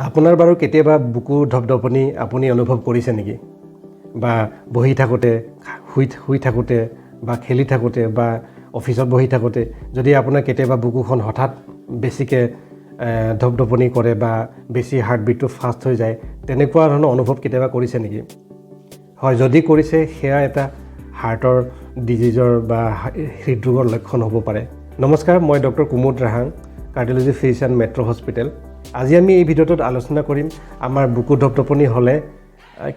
আপোনাৰ বাৰু কেতিয়াবা বুকু ধপধপনি আপুনি অনুভৱ কৰিছে নেকি? বা বহি থাকোঁতে, শুই শুই থাকোঁতে বা খেলি থাকোঁতে বা অফিচত বহি থাকোঁতে যদি আপোনাৰ কেতিয়াবা বুকুখন হঠাৎ বেছিকৈ ধপধপনি কৰে বা বেছি হাৰ্টবিটটো ফাষ্ট হৈ যায়, তেনেকুৱা ধৰণৰ অনুভৱ কেতিয়াবা কৰিছে নেকি? হয়, যদি কৰিছে, সেয়া এটা হাৰ্টৰ ডিজিজৰ বা হৃদৰোগৰ লক্ষণ হ'ব পাৰে। নমস্কাৰ, মই doctor Kumud Rahang, cardiology physician, metro' hospital. আজি আমি এই ভিডিঅ'টোত আলোচনা কৰিম আমাৰ বুকু ধপধপনি হ'লে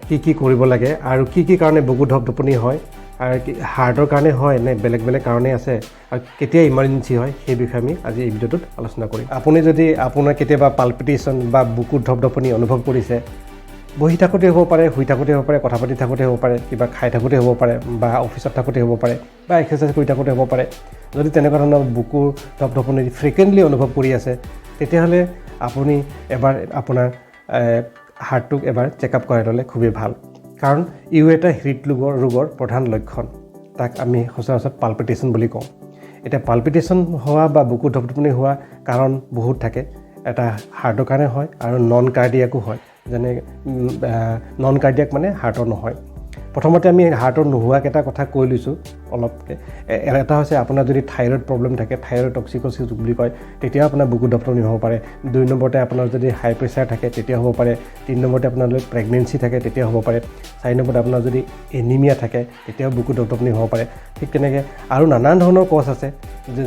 কি কি কৰিব লাগে আৰু কি কি কাৰণে বুকু ধপধপনি হয় আৰু কি হাৰ্টৰ কাৰণে হয় নে বেলেগ বেলেগ কাৰণে আছে আৰু কেতিয়া ইমাৰ্জেঞ্চি হয়, সেই বিষয়ে আমি আজি এই ভিডিঅ'টোত আলোচনা কৰিম। আপুনি যদি আপোনাৰ কেতিয়াবা পালপিটেশ্যন বা বুকুৰ ধপধপনি অনুভৱ কৰিছে, বহি থাকোঁতে হ'ব পাৰে, শুই থাকোঁতে হ'ব পাৰে, কথা পাতি থাকোঁতে হ'ব পাৰে, কিবা খাই থাকোঁতে হ'ব পাৰে বা অফিচত থাকোঁতে হ'ব পাৰে বা এক্সাৰচাইজ কৰি থাকোঁতে হ'ব পাৰে, যদি তেনেকুৱা ধৰণৰ বুকুৰ ধপধপনি ফ্ৰিকুৱেণ্টলি অনুভৱ কৰি আছে, তেতিয়াহ'লে আপুনি এবাৰ আপোনাৰ হাৰ্টটোক এবাৰ চেক আপ কৰাই ল'লে খুবেই ভাল। কাৰণ ইও এটা হৃদৰোগৰ প্ৰধান লক্ষণ। তাক আমি সচৰাচৰ পালপিটেশ্যন বুলি কওঁ। এতিয়া পালপিটেশ্যন হোৱা বা বুকু ধপধপনি হোৱা কাৰণ বহুত থাকে। এটা হাৰ্টৰ কাৰণে হয় আৰু নন কাৰ্ডিয়াকো হয়। যেনে নন কাৰ্ডিয়াক মানে হাৰ্টৰ নহয়। প্ৰথমতে আমি হাৰ্টৰ নোহোৱাকেইটা কথা কৈ লৈছোঁ অলপকৈ। এটা হৈছে আপোনাৰ যদি থাইৰইড প্ৰব্লেম থাকে, থাইৰইড টক্সিকচিছ বুলি কয়, তেতিয়াও আপোনাৰ বুকু ধপধপনি হ'ব পাৰে। দুই নম্বৰতে আপোনাৰ যদি হাই প্ৰেছাৰ থাকে, তেতিয়া হ'ব পাৰে। তিনি নম্বৰতে আপোনাৰ যদি প্ৰেগনেঞ্চি থাকে, তেতিয়া হ'ব পাৰে। চাৰি নম্বৰতে আপোনাৰ যদি এনিমিয়া থাকে, তেতিয়াও বুকু ধপধপনি হ'ব পাৰে। ঠিক তেনেকৈ আৰু নানান ধৰণৰ কজ আছে,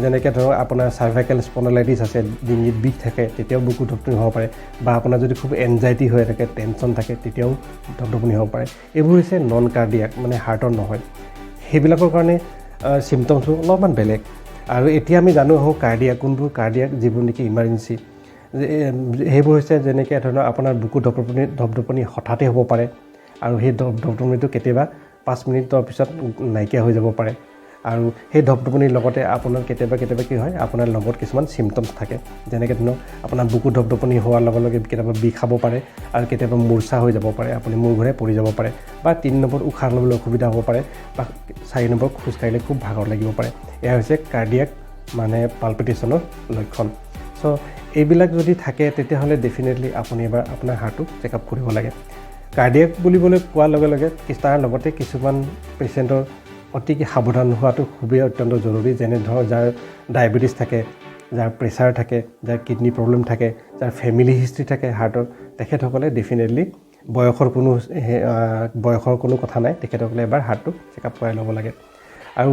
যেনেকৈ ধৰক আপোনাৰ চাৰ্ভাইকেল স্পণ্ডলাইটিছ আছে, ডিঙিত বিষ থাকে, তেতিয়াও বুকু ধপধপনি হ'ব পাৰে। বা আপোনাৰ যদি খুব এনজাইটি হৈ থাকে, টেনশ্যন থাকে, তেতিয়াও ধপধপনি হ'ব পাৰে। এইবোৰ হৈছে নন কাৰ্ডিয়াক, মানে হাৰ্টৰ নহয়। সেইবিলাকৰ কাৰণে চিমটমছবোৰ অলপমান বেলেগ। আৰু এতিয়া আমি জানো আহোঁ কাৰ্ডিয়াক কোনবোৰ, কাৰ্ডিয়াক যিবোৰ নেকি ইমাৰ্জেঞ্চি, সেইবোৰ হৈছে যেনেকৈ ধৰণৰ আপোনাৰ বুকু ধপধপনি ধপধপনি হঠাতে হ'ব পাৰে আৰু সেই ধপধপনিটো কেতিয়াবা 5 মিনিটৰ পিছত নাইকিয়া হৈ যাব পাৰে। আৰু সেই ধপধপনিৰ লগতে আপোনাৰ কেতিয়াবা কেতিয়াবা কি হয়, আপোনাৰ লগত কিছুমান চিমটমছ থাকে। যেনেকৈ ধৰক আপোনাৰ বুকু ধপধপনি হোৱাৰ লগে লগে কেতিয়াবা বিষাব পাৰে আৰু কেতিয়াবা মূৰ্ছা হৈ যাব পাৰে, আপুনি মূৰ ঘূৰাই পৰি যাব পাৰে। বা তিনি নম্বৰত উশাহ ল'বলৈ অসুবিধা হ'ব পাৰে বা চাৰি নম্বৰ খোজকাঢ়িলে খুব ভাগৰ লাগিব পাৰে। এয়া হৈছে কাৰ্ডিয়াক মানে পালপিটেশ্যনৰ লক্ষণ। চ' এইবিলাক যদি থাকে, তেতিয়াহ'লে ডেফিনেটলি আপুনি এবাৰ আপোনাৰ হাৰ্টটো চেক আপ কৰিব লাগে। কাৰ্ডিয়াক বুলিবলৈ কোৱাৰ লগে লগে তাৰ লগতে কিছুমান পেচেণ্টৰ অতিকে সাৱধান হোৱাটো খুবেই অত্যন্ত জৰুৰী। যেনে ধৰক যাৰ ডায়েবেটিছ থাকে, যাৰ প্ৰেছাৰ থাকে, যাৰ কিডনী প্ৰব্লেম থাকে, যাৰ ফেমিলি হিষ্ট্ৰী থাকে হাৰ্টৰ, তেখেতসকলে ডেফিনেটলি বয়সৰ কোনো কথা নাই, তেখেতসকলে এবাৰ হাৰ্টটো চেক আপ কৰাই ল'ব লাগে। আৰু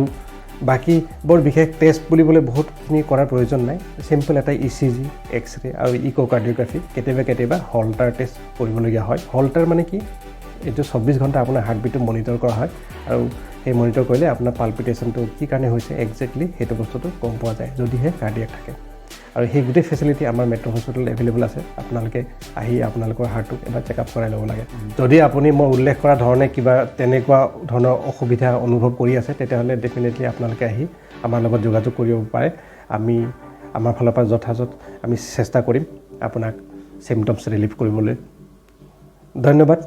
বাকী বৰ বিশেষ টেষ্ট বুলিবলৈ বহুতখিনি কৰাৰ প্ৰয়োজন নাই। চিম্পল এটা ইচিজি, এক্স ৰে আৰু ইক'কাৰ্ডিঅ'গ্ৰাফী, কেতিয়াবা কেতিয়াবা হল্টাৰ টেষ্ট কৰিবলগীয়া হয়। হল্টাৰ মানে কি? এইটো 24 ঘণ্টা আপোনাৰ হাৰ্টবিটটো মনিটৰ কৰা হয় আৰু সেই মনিটৰ কৰিলে আপোনাৰ পালপিটেশ্যনটো কি কাৰণে হৈছে একজেক্টলি সেইটো বস্তুটো গম পোৱা যায়, যদিহে কাৰ্ডিয়াক থাকে। আৰু সেই গোটেই ফেচিলিটি আমাৰ মেট্ৰ' হস্পিটেলত এভেইলেবল আছে। আপোনালোকে আহি আপোনালোকৰ হাৰ্টটোক এবাৰ চেক আপ কৰাই ল'ব লাগে। যদি আপুনি মই উল্লেখ কৰা ধৰণে কিবা তেনেকুৱা ধৰণৰ অসুবিধা অনুভৱ কৰি আছে, তেতিয়াহ'লে ডেফিনেটলি আপোনালোকে আহি আমাৰ লগত যোগাযোগ কৰিব পাৰে। আমি আমাৰ ফালৰ পৰা যথাযথ আমি চেষ্টা কৰিম আপোনাক চিমটমছ ৰিলিফ কৰিবলৈ। ধন্যবাদ।